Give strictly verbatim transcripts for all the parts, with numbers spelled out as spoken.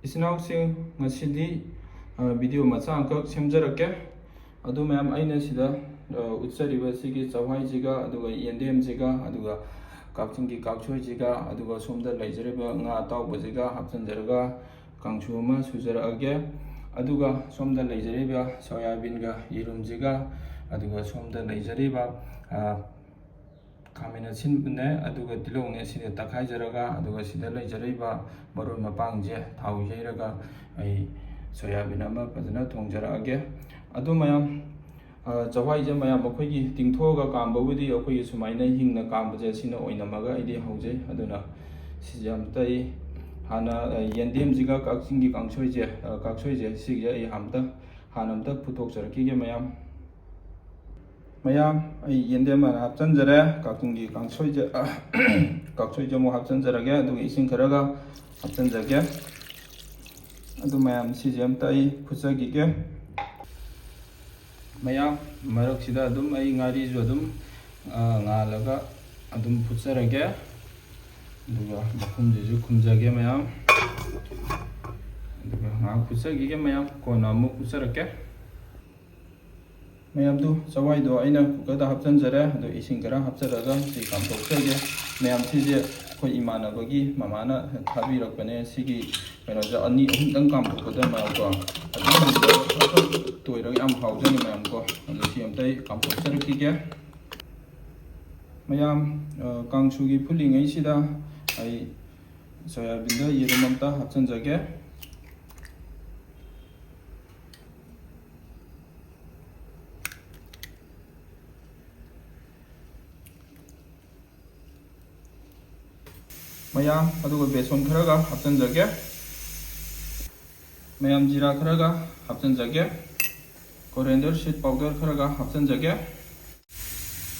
ꯏꯆꯤꯟ ꯏꯅꯥꯎꯁꯤꯡ, ꯉꯁꯤꯗꯤ, ꯑ, video ꯃꯆꯥ ꯑꯃꯈꯛ ꯁꯦꯝꯖꯔꯛꯀꯦ꯫ ꯑꯗꯨ ꯃꯌꯥꯝ, ꯑꯩꯅ ꯁꯤꯗ, ꯑ, ꯎꯠꯆꯔꯤꯕ ꯁꯤꯒꯤ ꯆꯋꯥꯏꯁꯤꯒ, ꯑꯗꯨꯒ ꯌꯦꯟꯗꯦꯝꯁꯤꯒ, ꯑꯗꯨꯒ ꯀꯛꯆꯤꯡꯒꯤ ꯀꯥꯡꯁꯣꯏꯁꯤꯒ, ꯑꯗꯨꯒ ꯁꯣꯝꯗ ꯂꯩꯖꯔꯤꯕ ꯉꯥ ꯑꯇꯥꯎꯕꯁꯤꯒ ꯍꯥꯞꯆꯤꯟꯖꯔꯒ ꯀꯥꯡꯁꯨ ꯑꯃ ꯁꯨꯖꯔꯛꯑꯒꯦ꯫ ꯑꯗꯨꯒ ꯁꯣꯝꯗ ꯂꯩꯖꯔꯤꯕ ꯁꯣꯌꯥꯕꯤꯟꯒ ꯌꯦꯔꯨꯝꯁꯤꯒ, ꯑꯗꯨꯒ ꯁꯣꯝꯗ ꯂꯩꯖꯔꯤꯕ, ꯑ, ꯈꯥꯃꯦꯟ ꯑꯁꯤꯟꯕꯅꯦ, ꯑꯗꯨꯒ ꯇꯤꯜꯍꯧꯅꯦ, ꯁꯤꯅ ꯇꯛꯈꯥꯏꯖꯔꯒ, ꯑꯗꯨꯒ ꯁꯤꯗ ꯂꯩꯖꯔꯤꯕ ꯃꯔꯣꯏ ꯃꯄꯥꯡꯁꯦ ꯊꯥꯎ ꯌꯩꯔꯒ ꯑꯩ ꯁꯣꯌꯥꯕꯤꯟ ꯑꯃ ꯐꯖꯅ ꯊꯣꯡꯖꯔꯛꯑꯒꯦ꯫ ꯑꯗꯨ ꯃꯌꯥꯝ, ꯑ, ꯆꯋꯥꯏꯁꯦ ꯃꯌꯥꯝ ꯑꯩꯈꯣꯏꯒꯤ ꯇꯤꯡꯊꯣꯛꯑꯒ ꯀꯥꯝꯕꯕꯨꯗꯤ ꯑꯩꯈꯣꯏꯒꯤ ꯁꯨꯃꯥꯏꯅ ꯍꯤꯡꯅ ꯀꯥꯝꯕꯁꯦ ꯁꯤꯅ ꯑꯣꯏꯅꯝꯃꯒ ꯑꯩꯗꯤ ꯍꯧꯖꯩ꯫ ꯑꯗꯨꯅ ꯁꯤꯁꯦ ꯑꯝꯇ ꯑꯩ ꯍꯥꯟꯅ, ꯑ, ꯌꯦꯟꯗꯦꯝꯁꯤꯒ ꯀꯛꯆꯤꯡꯒꯤ ꯀꯥꯡꯁꯣꯏꯁꯦ, ꯑ, ꯀꯥꯡꯁꯣꯏꯁꯦ ꯁꯤꯁꯦ ꯑꯩ ꯑꯝꯇ ꯍꯥꯟꯅ ꯑꯝꯇ ꯄꯨꯊꯣꯛꯆꯔꯛꯈꯤꯒꯦ ꯃꯌꯥꯝ꯫ ꯃꯌꯥꯝ, ꯑꯩ ꯌꯦꯟꯗꯦꯝ ꯍꯥꯟꯅ ꯍꯥꯞꯆꯤꯟꯖꯔꯦ꯫ ꯀꯛꯆꯤꯡꯒꯤ ꯀꯥꯡꯁꯣꯏꯁꯦ, ꯀꯥꯡꯁꯣꯏꯁꯦ ꯑꯃꯨꯛ ꯍꯥꯞꯆꯤꯟꯖꯔꯒꯦ, ꯑꯗꯨꯒ ꯏꯁꯤꯡ ꯈꯔꯒ ꯍꯥꯞꯆꯤꯟꯖꯒꯦ꯫ ꯑꯗꯨ ꯃꯌꯥꯝ, ꯁꯤꯁꯦ ꯑꯝꯇ ꯑꯩ ꯐꯨꯠꯆꯈꯤꯒꯦ꯫ ꯃꯌꯥꯝ, ꯃꯔꯛꯁꯤꯗ ꯑꯗꯨꯝ ꯑꯩ ꯉꯥꯔꯤꯁꯨ ꯑꯗꯨꯝ, ꯑ, ꯉꯥꯜꯂꯒ ꯑꯗꯨꯝ ꯐꯨꯠꯆꯔꯒꯦ꯫ ꯑꯗꯨꯒ ꯃꯈꯨꯝꯁꯤꯁꯨ ꯈꯨꯝꯖꯒꯦ ꯃꯌꯥꯝ꯫ ꯑꯗꯨꯒ ꯉꯥꯏꯍꯥꯛ ꯐꯨꯠꯆꯈꯤꯒꯦ ꯃꯌꯥꯝ, ꯀꯣꯟꯅ ꯑꯃꯨꯛ ꯎꯠꯆꯔꯛꯀꯦ꯫ ꯃꯌꯥꯝꯗꯨ, ꯆꯋꯥꯏꯗꯣ ꯑꯩꯅ cooker ꯗ ꯍꯥꯞꯆꯤꯟꯖꯔꯦ, ꯑꯗꯣ ꯏꯁꯤꯡ ꯈꯔ ꯍꯥꯞꯆꯤꯜꯂꯒ ꯁꯤ ꯀꯥꯝꯊꯣꯛꯆꯒꯦ꯫ ꯃꯌꯥꯝ, ꯁꯤꯁꯦ ꯑꯩꯈꯣꯏ ꯏꯃꯥꯟꯅꯕꯒꯤ ꯃꯃꯥꯅ ꯊꯥꯕꯤꯔꯛꯄꯅꯦ꯫ ꯁꯤꯒꯤ ꯀꯩꯅꯣꯁꯦ ꯑꯅꯤ ꯑꯍꯨꯝꯗꯪ ꯀꯥꯝꯊꯣꯛꯄꯗ ꯃꯌꯥꯝꯀꯣ, ꯑꯗꯨꯝ ꯇꯣꯏꯔꯒ ꯌꯥꯝ ꯍꯥꯎꯖꯅꯤ ꯃꯌꯥꯝꯀꯣ꯫ ꯑꯗꯣ ꯁꯤ ꯑꯝꯇ ꯑꯩ ꯀꯥꯝꯊꯣꯛꯆꯔꯛꯈꯤꯒꯦ꯫ ꯃꯌꯥꯝ, ꯑ, ꯀꯥꯡꯁꯨꯒꯤ ꯐꯨꯠꯂꯤꯉꯩꯁꯤꯗ ꯑꯩ ꯁꯣꯌꯥꯕꯤꯟꯗ ꯌꯦꯔꯨꯝ ꯑꯝꯇ ꯍꯥꯞꯆꯤꯟꯖꯒꯦ꯫ ꯃꯌꯥꯝ, ꯑꯗꯨꯒ ꯕꯦꯁꯣꯟ ꯈꯔꯒ ꯍꯥꯞꯆꯤꯟꯖꯒꯦ꯫ ꯃꯌꯥꯝ, ꯖꯤꯔꯥ ꯈꯔꯒ ꯍꯥꯞꯆꯤꯟꯖꯒꯦ꯫ Coriander seed powder ꯈꯔꯒ ꯍꯥꯞꯆꯤꯟꯖꯒꯦ꯫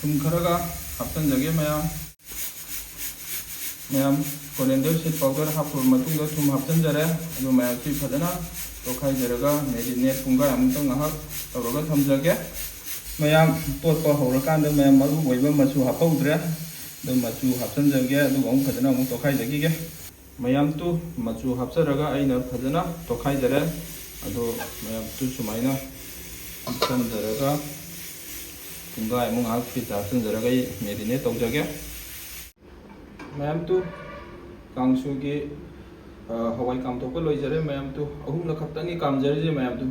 ꯊꯨꯝ ꯈꯔꯒ ꯍꯥꯞꯆꯤꯟꯖꯒꯦ ꯃꯌꯥꯝ꯫ ꯃꯌꯥꯝ, coriander seed powder ꯍꯥꯞꯈ꯭ꯔꯕ ꯃꯇꯨꯡꯗ ꯊꯨꯝ ꯍꯥꯞꯆꯤꯟꯖꯔꯦ꯫ ꯑꯗꯨ ꯃꯌꯥꯝꯁꯤ ꯐꯖꯅ ꯇꯣꯠꯈꯥꯏꯖꯔꯒ marinate ꯄꯨꯡꯈꯥꯏꯃꯨꯛꯇ ꯉꯥꯏꯍꯥꯛ ꯇꯧꯔꯒ ꯊꯝꯖꯒꯦ꯫ ꯃꯌꯥꯝ, ꯇꯣꯠꯄ ꯍꯧꯔꯀꯥꯟꯗ ꯃꯌꯥꯝ ꯃꯔꯨ ꯑꯣꯏꯕ ꯃꯆꯨ ꯍꯥꯞꯍꯧꯗ꯭ꯔꯦ꯫ ꯑꯗꯨ ꯃꯆꯨ ꯍꯥꯞꯆꯤꯟꯖꯒꯦ, ꯑꯗꯨꯒ ꯑꯃꯨꯛ ꯐꯖꯅ ꯑꯃꯨꯛ ꯇꯣꯠꯈꯥꯏꯖꯈꯤꯒꯦ꯫ ꯃꯌꯥꯝ ꯇꯨ ꯃꯆꯨ ꯍꯥꯞꯆꯔꯒ ꯑꯩꯅ ꯐꯖꯅ ꯇꯣꯠꯈꯥꯏꯖꯔꯦ꯫ ꯑꯗꯣ ꯃꯌꯥꯝ ꯇꯨ ꯁꯨꯃꯥꯏꯅ ꯍꯥꯞꯆꯤꯟꯖꯔꯒ ꯄꯨꯡꯈꯥꯏꯃꯨꯛ ꯉꯥꯏꯍꯥꯛ ꯐ꯭ꯔꯤꯖꯇ ꯍꯥꯞꯆꯤꯟꯖꯔꯒ ꯑꯩ ꯃꯦꯔꯤꯅꯦꯠ ꯇꯧꯖꯒꯦ꯫ ꯃꯌꯥꯝ ꯇꯨ ꯀꯥꯡꯁꯨꯒꯤ, ꯑ, ꯍꯋꯥꯏ ꯀꯥꯝꯊꯣꯛꯄ ꯂꯣꯏꯖꯔꯦ꯫ ꯃꯌꯥꯝ ꯇꯨ ꯑꯍꯨꯝꯂꯛ ꯈꯛꯇꯅꯤ ꯀꯥꯝꯖꯔꯤꯁꯦ꯫ ꯃꯌꯥꯝ ꯇꯨ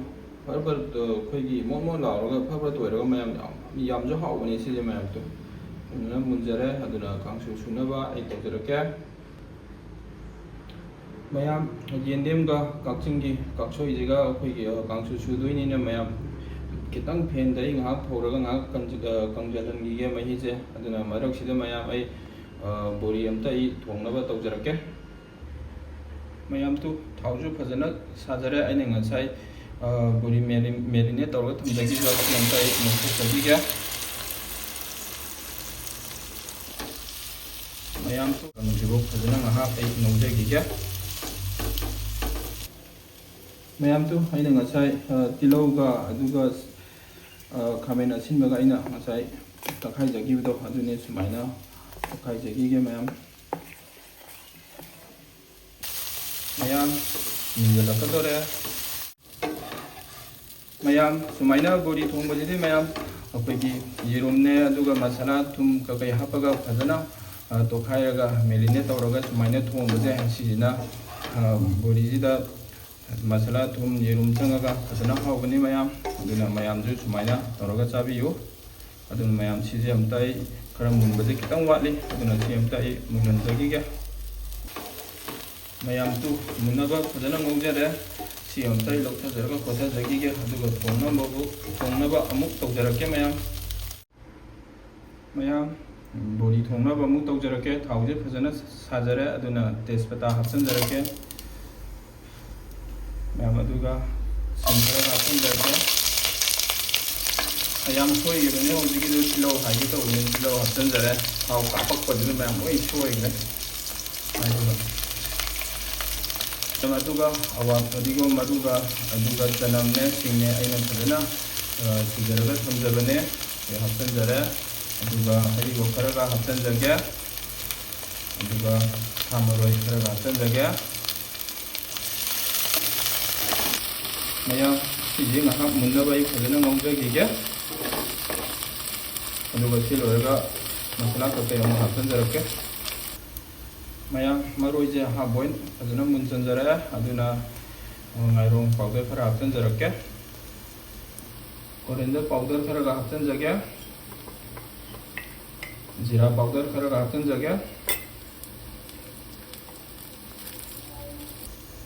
ꯐꯔ ꯐꯔ, ꯑ, ꯑꯩꯈꯣꯏꯒꯤ ꯃꯣꯟ ꯃꯣꯟ ꯂꯥꯎꯔꯒ ꯐꯔ ꯐꯔ ꯇꯣꯏꯔꯒ ꯃꯌꯥꯝ ꯌꯥꯝ, ꯌꯥꯝꯁꯨ ꯍꯥꯎꯕꯅꯦ ꯁꯤꯁꯦ꯫ ꯃꯌꯥꯝ ꯇꯨ ꯑꯗꯨꯅ ꯃꯨꯟꯖꯔꯦ꯫ ꯑꯗꯨꯅ ꯀꯥꯡꯁꯨ ꯁꯨꯅꯕ ꯑꯩ ꯇꯧꯖꯔꯛꯀꯦ꯫ ꯃꯌꯥꯝ, ꯌꯦꯟꯗꯦꯝꯒ ꯀꯛꯆꯤꯡꯒꯤ ꯀꯛꯁꯣꯏꯁꯤꯒ ꯑꯩꯈꯣꯏꯒꯤ, ꯑ, ꯀꯥꯡꯁꯨ ꯁꯨꯗꯣꯏꯅꯤꯅ ꯃꯌꯥꯝ ꯈꯤꯇꯪ ꯐꯦꯟꯗ ꯑꯩ ꯉꯥꯏꯍꯥꯛ ꯐꯧꯔꯒ ꯉꯥꯏꯍꯥꯛ ꯀꯪꯖ-, ꯑ, ꯀꯪꯖꯜꯍꯟꯈꯤꯒꯦ ꯃꯍꯤꯁꯦ꯫ ꯑꯗꯨꯅ ꯃꯔꯛꯁꯤꯗ ꯃꯌꯥꯝ ꯑꯩ, ꯑ, ꯕꯣꯔꯤ ꯑꯝꯇ ꯑꯩ ꯊꯣꯡꯅꯕ ꯇꯧꯖꯔꯛꯀꯦ꯫ ꯃꯌꯥꯝ ꯇꯨ ꯊꯥꯎꯁꯨ ꯐꯖꯅ ꯁꯥꯖꯔꯦ꯫ ꯑꯩꯅ ꯉꯁꯥꯏ, ꯑ, ꯕꯣꯔꯤ ꯃꯦꯔꯤ-, ꯃꯦꯔꯤꯅꯦꯠ ꯇꯧꯔꯒ ꯊꯝꯖꯈꯤꯕ ꯑꯁꯤ ꯑꯝꯇ ꯑꯩ ꯂꯧꯊꯣꯛꯆꯈꯤꯒꯦ꯫ ꯃꯌꯥꯝ ꯇꯨ ꯀꯪꯗ꯭ꯔꯤꯐꯥꯎ ꯐꯖꯅ ꯉꯥꯏꯍꯥꯛ ꯑꯩ ꯉꯧꯖꯈꯤꯒꯦ꯫ ꯃꯌꯥꯝ ꯇꯨ ꯑꯩꯅ ꯉꯁꯥꯏ, ꯑ, ꯇꯤꯜꯍꯧꯒ ꯑꯗꯨꯒ, ꯑ, ꯈꯥꯃꯦꯟ ꯑꯁꯤꯟꯕꯒ ꯑꯩꯅ ꯉꯁꯥꯏ ꯇꯛꯈꯥꯏꯖꯈꯤꯕꯗꯣ ꯑꯗꯨꯅꯦ ꯁꯨꯃꯥꯏꯅ ꯇꯛꯈꯥꯏꯖꯈꯤꯒꯦ ꯃꯌꯥꯝ꯫ ꯃꯌꯥꯝ ꯃꯨꯟꯖꯜꯂꯛꯀꯗꯧꯔꯦ꯫ ꯃꯌꯥꯝ ꯁꯨꯃꯥꯏꯅ ꯕꯣꯔꯤ ꯊꯣꯡꯕꯁꯤꯗꯤ ꯃꯌꯥꯝ ꯑꯩꯈꯣꯏꯒꯤ ꯌꯦꯔꯨꯝꯅꯦ ꯑꯗꯨꯒ ꯃꯁꯥꯂꯥ ꯊꯨꯝ ꯀꯩꯀꯩ ꯍꯥꯞꯄꯒ ꯐꯖꯅ, ꯑ, ꯇꯣꯠꯈꯥꯏꯔꯒ ꯃꯦꯔꯤꯅꯦꯠ ꯇꯧꯔꯒ ꯁꯨꯃꯥꯏꯅ ꯊꯣꯡꯕꯁꯦ ꯁꯤꯁꯤꯅ, ꯑ, ꯕꯣꯔꯤꯁꯤꯗ ꯃꯁꯥꯂꯥ ꯊꯨꯝ ꯌꯦꯔꯨꯝ ꯆꯪꯉꯒ ꯐꯖꯅ ꯍꯥꯎꯕꯅꯤ ꯃꯌꯥꯝ꯫ ꯑꯗꯨꯅ ꯃꯌꯥꯝꯁꯨ ꯁꯨꯃꯥꯏꯅ ꯇꯧꯔꯒ ꯆꯥꯕꯤꯌꯨ꯫ ꯑꯗꯨꯅ ꯃꯌꯥꯝ ꯁꯤꯁꯦ ꯑꯝꯇ ꯑꯩ ꯈꯔ ꯃꯨꯟꯕꯁꯦ ꯈꯤꯇꯪ ꯋꯥꯠꯂꯤ꯫ ꯑꯗꯨꯅ ꯁꯤ ꯑꯝꯇ ꯑꯩ ꯃꯨꯟꯍꯟꯖꯈꯤꯒꯦ꯫ ꯃꯌꯥꯝ ꯇꯨ ꯃꯨꯟꯅꯕ ꯐꯖꯅ ꯉꯧꯖꯔꯦ꯫ ꯁꯤ ꯑꯝꯇ ꯑꯩ ꯂꯧꯊꯖꯔꯒ ꯈꯣꯊꯖꯈꯤꯒꯦ꯫ ꯑꯗꯨꯒ ꯊꯣꯡꯅꯕꯕꯨ, ꯊꯣꯡꯅꯕ ꯑꯃꯨꯛ ꯇꯧꯖꯔꯛꯀꯦ ꯃꯌꯥꯝ꯫ ꯃꯌꯥꯝ, ꯕꯣꯔꯤ ꯊꯣꯡꯅꯕ ꯑꯃꯨꯛ ꯇꯧꯖꯔꯛꯀꯦ꯫ ꯊꯥꯎꯁꯦ ꯐꯖꯅ ꯁꯥꯖꯔꯦ꯫ ꯑꯗꯨꯅ ꯇꯦꯖꯄꯇꯥ ꯍꯥꯞꯆꯤꯟꯖꯔꯛꯀꯦ꯫ ꯃꯌꯥꯝ ꯑꯗꯨꯒ ꯁꯤꯡ ꯈꯔ ꯍꯥꯞꯆꯤꯟꯖꯔꯛꯀꯦ꯫ ꯌꯥꯝ ꯁꯣꯏꯈꯤꯕꯅꯦ ꯍꯧꯖꯤꯛꯀꯤꯗꯨ, ꯇꯤꯜꯍꯧ ꯍꯥꯏꯒꯦ ꯇꯧꯕꯅꯦ, ꯇꯤꯜꯍꯧ ꯍꯥꯞꯆꯤꯟꯖꯔꯦ꯫ ꯊꯥꯎ ꯀꯥꯞꯄꯛꯄꯗꯨꯗ ꯃꯌꯥꯝ ꯂꯣꯏ ꯁꯣꯏꯈ꯭ꯔꯦ꯫ ꯑꯗꯨꯒ, ꯑꯗꯨꯒ ꯑꯋꯥ ꯐꯗꯤꯒꯣꯝ ꯃꯔꯨꯒ, ꯑꯗꯨꯒ ꯆꯅꯝꯅꯦ, ꯁꯤꯡꯅꯦ ꯑꯩꯅ ꯐꯖꯅ, ꯑ, ꯁꯨꯖꯔꯒ ꯊꯝꯖꯕꯅꯦ꯫ ꯑꯗꯨ ꯍꯥꯞꯆꯤꯟꯖꯔꯦ꯫ ꯑꯗꯨꯒ ꯍꯔꯤꯕꯣꯞ ꯈꯔꯒ ꯍꯥꯞꯆꯤꯟꯖꯒꯦ꯫ ꯑꯗꯨꯒ ꯁꯥ ꯃꯔꯣꯏ ꯈꯔꯒ ꯍꯥꯞꯆꯤꯟꯖꯒꯦ꯫ ꯃꯌꯥꯝ, ꯁꯤꯁꯦ ꯉꯥꯏꯍꯥꯛ ꯃꯨꯟꯅꯕ ꯑꯩ ꯐꯖꯅ ꯉꯧꯖꯈꯤꯒꯦ꯫ ꯑꯗꯨꯒ ꯁꯤ ꯂꯣꯏꯔꯒ ꯃꯁꯥꯂꯥ ꯀꯩꯀꯩ ꯑꯃꯨꯛ ꯍꯥꯞꯆꯤꯟꯖꯔꯛꯀꯦ꯫ ꯃꯌꯥꯝ, ꯃꯔꯣꯏꯁꯦ half boil ꯐꯖꯅ ꯃꯨꯟ ꯆꯟꯖꯔꯛꯑꯦ꯫ ꯑꯗꯨꯅ, ꯑ, ꯉꯥꯏꯔꯣꯡ powder ꯈꯔ ꯍꯥꯞꯆꯤꯟꯖꯔꯛꯀꯦ꯫ Coriander powder ꯈꯔꯒ ꯍꯥꯞꯆꯤꯟꯖꯒꯦ꯫ ꯖꯤꯔꯥ powder ꯈꯔꯒ ꯍꯥꯞꯆꯤꯟꯖꯒꯦ꯫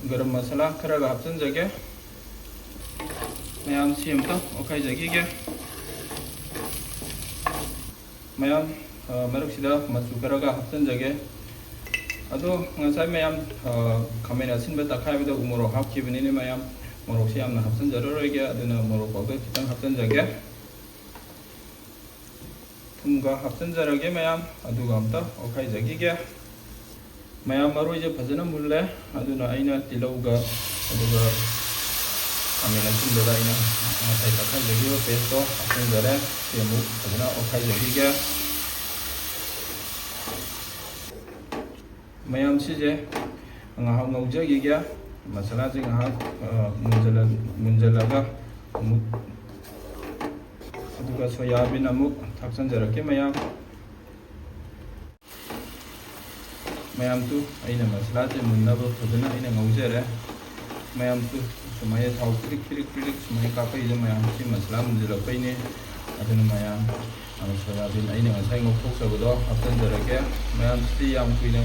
ꯒꯔꯝ ꯃꯁꯥꯂꯥ ꯈꯔꯒ ꯍꯥꯞꯆꯤꯟꯖꯒꯦ꯫ ꯃꯌꯥꯝ, ꯁꯤ ꯑꯝꯇ ꯑꯣꯠꯈꯥꯏꯖꯈꯤꯒꯦ꯫ ꯃꯌꯥꯝ, ꯑ, ꯃꯔꯛꯁꯤꯗ ꯃꯆꯨ ꯈꯔꯒ ꯍꯥꯞꯆꯤꯟꯖꯒꯦ꯫ ꯑꯗꯣ ꯉꯁꯥꯏ ꯃꯌꯥꯝ, ꯑ, ꯈꯥꯃꯦꯟ ꯑꯁꯤꯟꯕ ꯇꯛꯈꯥꯏꯕꯗ ꯎ ꯃꯣꯔꯣꯛ ꯍꯥꯞꯈꯤꯕꯅꯤꯅ ꯃꯌꯥꯝ, ꯃꯣꯔꯣꯛꯁꯦ ꯌꯥꯝꯅ ꯍꯥꯞꯆꯤꯟꯖꯔꯔꯣꯏꯒꯦ꯫ ꯑꯗꯨꯅ ꯃꯣꯔꯣꯛ powder ꯈꯤꯇꯪ ꯍꯥꯞꯆꯤꯟꯖꯒꯦ꯫ ꯊꯨꯝꯒ ꯍꯥꯞꯆꯤꯟꯖꯔꯒꯦ ꯃꯌꯥꯝ, ꯑꯗꯨꯒ ꯑꯝꯇ ꯑꯣꯠꯈꯥꯏꯖꯈꯤꯒꯦ꯫ ꯃꯌꯥꯝ, ꯃꯔꯣꯏꯁꯦ ꯐꯖꯅ ꯃꯨꯜꯂꯦ꯫ ꯑꯗꯨꯅ ꯑꯩꯅ ꯇꯤꯜꯍꯧꯒ, ꯑꯗꯨꯒ ꯈꯥꯃꯦꯟ ꯑꯁꯤꯟꯕꯗ ꯑꯩꯅ ꯉꯁꯥꯏ ꯇꯛꯈꯥꯏꯖꯈꯤꯕ paste ꯇꯣ ꯍꯥꯞꯆꯤꯟꯖꯔꯦ꯫ ꯁꯤ ꯑꯃꯨꯛ ꯐꯖꯅ ꯑꯣꯠꯈꯥꯏꯖꯈꯤꯒꯦ꯫ ꯃꯌꯥꯝ, ꯁꯤꯁꯦ ꯉꯥꯏꯍꯥꯛ ꯉꯧꯖꯈꯤꯒꯦ꯫ ꯃꯁꯥꯂꯥꯁꯦ ꯉꯥꯏꯍꯥꯛ, ꯑ, ꯃꯨꯟꯖꯜꯂ-, ꯃꯨꯟꯖꯜꯂꯒ ꯑꯃꯨꯛ, ꯑꯗꯨꯒ soya bean ꯑꯃꯨꯛ ꯊꯥꯛꯆꯟꯖꯔꯛꯀꯦ ꯃꯌꯥꯝ꯫ ꯃꯌꯥꯝ, ꯇꯨ, ꯑꯩꯅ ꯃꯁꯥꯂꯥꯁꯦ ꯃꯨꯟꯅꯕ ꯐꯖꯅ ꯑꯩꯅ ꯉꯧꯖꯔꯦ꯫ ꯃꯌꯥꯝ, ꯇꯨ, ꯁꯨꯃꯥꯏꯅ ꯊꯥꯎ ꯄꯤꯔꯤꯛ ꯄꯤꯔꯤꯛ ꯄꯤꯔꯤꯛ ꯁꯨꯃꯥꯏꯅ ꯀꯥꯞꯄꯛꯏꯁꯦ ꯃꯌꯥꯝ, ꯁꯤ ꯃꯁꯥꯂꯥ ꯃꯨꯟꯖꯜꯂꯛꯄꯩꯅꯦ꯫ ꯑꯗꯨꯅ ꯃꯌꯥꯝ, ꯑ, soya bean ꯑꯩꯅ ꯉꯁꯥꯏ ꯉꯧꯊꯣꯛꯆꯕꯗꯣ ꯍꯥꯞꯆꯤꯟꯖꯔꯒꯦ꯫ ꯃꯌꯥꯝ, ꯁꯤꯗꯤ ꯌꯥꯝ ꯀꯨꯏꯅ,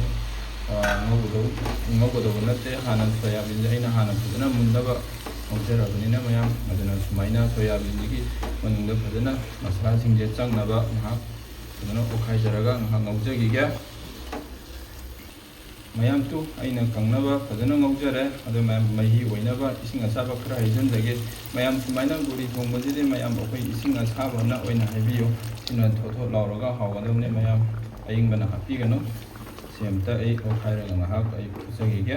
ꯑ, ꯉꯧꯒꯗꯧ-, ꯉꯧꯒꯗꯧꯕ ꯅꯠꯇꯦ꯫ ꯍꯥꯟꯅ soya bean ꯁꯦ ꯑꯩꯅ ꯍꯥꯟꯅ ꯐꯖꯅ ꯃꯨꯟꯅꯕ ꯉꯧꯖꯔꯕꯅꯤꯅ ꯃꯌꯥꯝ, ꯑꯗꯨꯅ ꯁꯨꯃꯥꯏꯅ soya bean ꯁꯤꯒꯤ ꯃꯅꯨꯡꯗ ꯐꯖꯅ ꯃꯁꯥꯂꯥꯁꯤꯡꯁꯦ ꯆꯪꯅꯕ ꯉꯥꯏꯍꯥꯛ ꯐꯖꯅ ꯑꯣꯠꯈꯥꯏꯖꯔꯒ ꯉꯥꯏꯍꯥꯛ ꯉꯧꯖꯈꯤꯒꯦ꯫ ꯃꯌꯥꯝ, ꯇꯨ, ꯑꯩꯅ ꯀꯪꯅꯕ ꯐꯖꯅ ꯉꯧꯖꯔꯦ꯫ ꯑꯗꯣ ꯃꯌꯥꯝ, ꯃꯍꯤ ꯑꯣꯏꯅꯕ ꯏꯁꯤꯡ ꯑꯁꯥꯕ ꯈꯔ ꯍꯩꯖꯤꯟꯖꯒꯦ꯫ ꯃꯌꯥꯝ, ꯁꯨꯃꯥꯏꯅ ꯕꯣꯔꯤ ꯊꯣꯡꯕꯁꯤꯗꯤ ꯃꯌꯥꯝ ꯑꯩꯈꯣꯏ ꯏꯁꯤꯡ ꯑꯁꯥꯕꯅ ꯑꯣꯏꯅ ꯍꯩꯕꯤꯌꯨ꯫ ꯁꯤꯅ ꯊꯣꯠ ꯊꯣꯠ ꯂꯥꯎꯔꯒ ꯍꯥꯎꯒꯗꯕꯅꯦ ꯃꯌꯥꯝ, ꯑꯏꯪꯕꯅ ꯍꯥꯞꯄꯤꯒꯅꯨ꯫ ꯁꯤ ꯑꯝꯇ ꯑꯩ ꯑꯣꯠꯈꯥꯏꯔꯒ ꯉꯥꯏꯍꯥꯛ ꯑꯩ ꯐꯨꯠꯆꯈꯤꯒꯦ꯫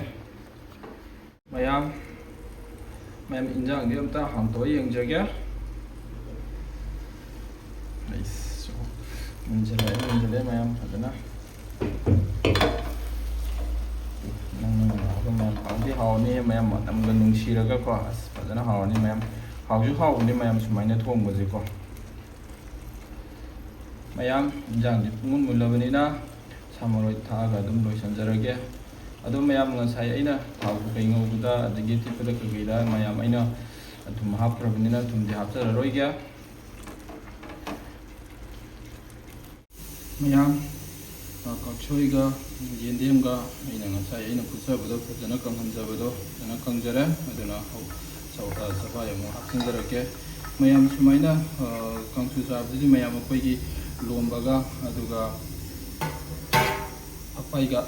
ꯃꯌꯥꯝ, ꯃꯌꯥꯝ, ꯏꯟꯖꯥꯡꯗꯤ ꯑꯝꯇ ꯍꯥꯡꯇꯣꯛꯑ ꯌꯦꯡꯖꯒꯦ꯫ ꯑꯩꯁ, ꯃꯨꯟꯖꯜꯂꯛꯑꯦ, ꯃꯨꯟꯖꯜꯂꯛꯑꯦ ꯃꯌꯥꯝ ꯐꯖꯅ꯫ ꯃꯌꯥꯝ ꯍꯥꯎꯗꯤ ꯍꯥꯎꯅꯤ, ꯃꯌꯥꯝ ꯃꯇꯝꯒ ꯅꯨꯡꯁꯤꯔꯒꯀꯣ, ꯑꯁ, ꯐꯖꯅ ꯍꯥꯎꯔꯅꯤ ꯃꯌꯥꯝ꯫ ꯍꯥꯎꯁꯨ ꯍꯥꯎꯕꯅꯤ ꯃꯌꯥꯝ ꯁꯨꯃꯥꯏꯅ ꯊꯣꯡꯕꯁꯦꯀꯣ꯫ ꯃꯌꯥꯝ ꯏꯟꯖꯥꯡꯁꯦ ꯄꯨꯡꯃꯨꯟ ꯃꯨꯜꯂꯕꯅꯤꯅ ꯁꯥ ꯃꯔꯣꯏ ꯊꯥꯛꯑꯒ ꯑꯗꯨꯝ ꯂꯣꯏꯁꯤꯟꯖꯔꯒꯦ꯫ ꯑꯗꯣ ꯃꯌꯥꯝ ꯉꯁꯥꯏ ꯑꯩꯅ ꯊꯥꯎ ꯀꯩꯀꯩ ꯉꯧꯕꯗ ꯑꯗꯒꯤ ꯊꯤꯠꯄꯗ ꯀꯩꯀꯩꯗ ꯃꯌꯥꯝ ꯑꯩꯅ ꯊꯨꯝ ꯍꯥꯞꯈ꯭ꯔꯕꯅꯤꯅ ꯊꯨꯝꯗꯤ ꯍꯥꯞꯆꯔꯔꯣꯏꯒꯦ꯫ ꯃꯌꯥꯝ, ꯑ, ꯀꯛꯁꯣꯏꯒ ꯌꯦꯟꯗꯦꯝꯒ ꯑꯩꯅ ꯉꯁꯥꯏ ꯑꯩꯅ ꯐꯨꯠꯆꯕꯗꯣ ꯐꯖꯅ ꯀꯪꯍꯟꯖꯕꯗꯣ ꯐꯖꯅ ꯀꯪꯖꯔꯦ꯫ ꯑꯗꯨꯅ ꯍꯧ-, ꯆꯧ-, ꯑ, ꯆꯋꯥꯏ ꯑꯃꯨꯛ ꯍꯥꯞꯆꯤꯟꯖꯔꯛꯀꯦ꯫ ꯃꯌꯥꯝ ꯁꯨꯃꯥꯏꯅ, ꯑ, ꯀꯥꯡꯁꯨ ꯆꯥꯕꯗꯗꯤ ꯃꯌꯥꯝ ꯑꯩꯈꯣꯏꯒꯤ ꯂꯣꯝꯕꯒ ꯑꯗꯨꯒ ꯐꯛꯄꯥꯏꯒ,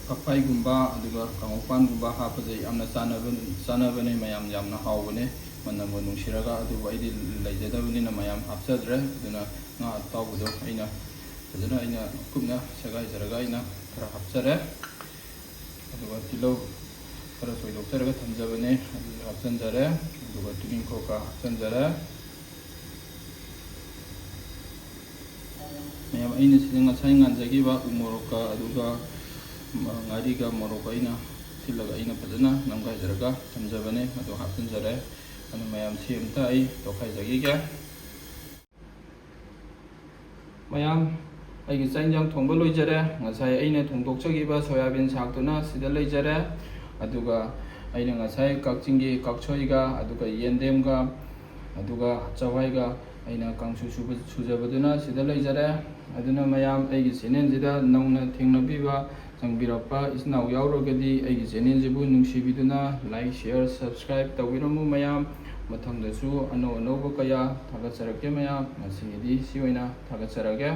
ꯐꯛꯄꯥꯏꯒꯨꯝꯕ ꯑꯗꯨꯒ ꯀꯥꯡꯍꯧꯄꯥꯟꯒꯨꯝꯕ ꯍꯥꯞꯄꯁꯦ ꯌꯥꯝꯅ ꯆꯥꯟꯅꯕ-, ꯆꯥꯟꯅꯕꯅꯦ ꯃꯌꯥꯝ, ꯌꯥꯝꯅ ꯍꯥꯎꯕꯅꯦ꯫ ꯃꯅꯝꯒ ꯅꯨꯡꯁꯤꯔꯒ꯫ ꯑꯗꯨꯕꯨ ꯑꯩꯗꯤ ꯂꯩꯖꯗꯕꯅꯤꯅ ꯃꯌꯥꯝ ꯍꯥꯞꯆꯗ꯭ꯔꯦ꯫ ꯑꯗꯨꯅ ꯉꯥ ꯑꯇꯥꯎꯕꯗꯣ ꯑꯩꯅ ꯐꯖꯅ ꯑꯩꯅ ꯀꯨꯞꯅ ꯁꯦꯒꯥꯏꯖꯔꯒ ꯑꯩꯅ ꯈꯔ ꯍꯥꯞꯆꯔꯦ꯫ ꯑꯗꯨꯒ ꯇꯤꯜꯍꯧ ꯈꯔ ꯁꯣꯏꯗꯣꯛꯆꯔꯒ ꯊꯝꯖꯕꯅꯦ, ꯑꯗꯨꯁꯨ ꯍꯥꯞꯆꯤꯟꯖꯔꯦ꯫ ꯑꯗꯨꯒ ꯇꯨꯅꯤꯡꯈꯣꯛ ꯈꯔ ꯍꯥꯞꯆꯤꯟꯖꯔꯦ꯫ ꯃꯌꯥꯝ, ꯑꯩꯅ ꯁꯤꯗ ꯉꯁꯥꯏ ꯉꯥꯟꯖꯈꯤꯕ ꯎ ꯃꯣꯔꯣꯛꯀ ꯑꯗꯨꯒ ꯉꯥꯔꯤꯒ ꯃꯣꯔꯣꯛꯀ ꯑꯩꯅ ꯊꯤꯠꯂꯒ ꯑꯩꯅ ꯐꯖꯅ ꯅꯝꯒꯥꯏꯖꯔꯒ ꯊꯝꯖꯕꯅꯦ, ꯑꯗꯨ ꯍꯥꯞꯆꯤꯟꯖꯔꯦ꯫ ꯑꯗꯨ ꯃꯌꯥꯝ ꯁꯤ ꯑꯝꯇ ꯑꯩ ꯇꯣꯠꯈꯥꯏꯖꯈꯤꯒꯦ꯫ ꯃꯌꯥꯝ, ꯑꯩꯒꯤ ꯆꯥꯛ ꯏꯟꯖꯥꯡ ꯊꯣꯡꯕ ꯂꯣꯏꯖꯔꯦ꯫ ꯉꯁꯥꯏ ꯑꯩꯅ ꯊꯣꯡꯗꯣꯛꯆꯈꯤꯕ ꯁꯣꯌꯥꯕꯤꯟ ꯁꯥꯛꯇꯨꯅ ꯁꯤꯗ ꯂꯩꯖꯔꯦ꯫ ꯑꯗꯨꯒ ꯑꯩꯅ ꯉꯁꯥꯏ ꯀꯛꯆꯤꯡꯒꯤ ꯀꯛꯁꯣꯏꯒ, ꯑꯗꯨꯒ ꯌꯦꯟꯗꯦꯝꯒ, ꯑꯗꯨꯒ ꯆꯋꯥꯏꯒ ꯑꯩꯅ ꯀꯥꯡꯁꯨ ꯁꯨꯕ-, ꯁꯨꯖꯕꯗꯨꯅ ꯁꯤꯗ ꯂꯩꯖꯔꯦ꯫ ꯑꯗꯨꯅ ꯃꯌꯥꯝ, ꯑꯩꯒꯤ ꯆꯦꯅꯦꯜꯁꯤꯗ ꯅꯧꯅ ꯊꯦꯡꯅꯕꯤꯕ, ꯆꯪꯕꯤꯔꯛꯄ ꯏꯆꯤꯟ ꯏꯅꯥꯎ ꯌꯥꯎꯔꯒꯗꯤ ꯑꯩꯒꯤ ꯆꯦꯅꯦꯜꯁꯤꯕꯨ ꯅꯨꯡꯁꯤꯕꯤꯗꯨꯅ like, share, subscribe ꯇꯧꯕꯤꯔꯝꯃꯨ ꯃꯌꯥꯝ꯫ ꯃꯊꯪꯗꯁꯨ ꯑꯅꯧ ꯑꯅꯧꯕ ꯀꯌꯥ ꯊꯥꯒꯠꯆꯔꯛꯀꯦ ꯃꯌꯥꯝ꯫ ꯉꯁꯤꯒꯤꯗꯤ ꯁꯤ ꯑꯣꯏꯅ ꯊꯥꯒꯠꯆꯔꯒꯦ꯫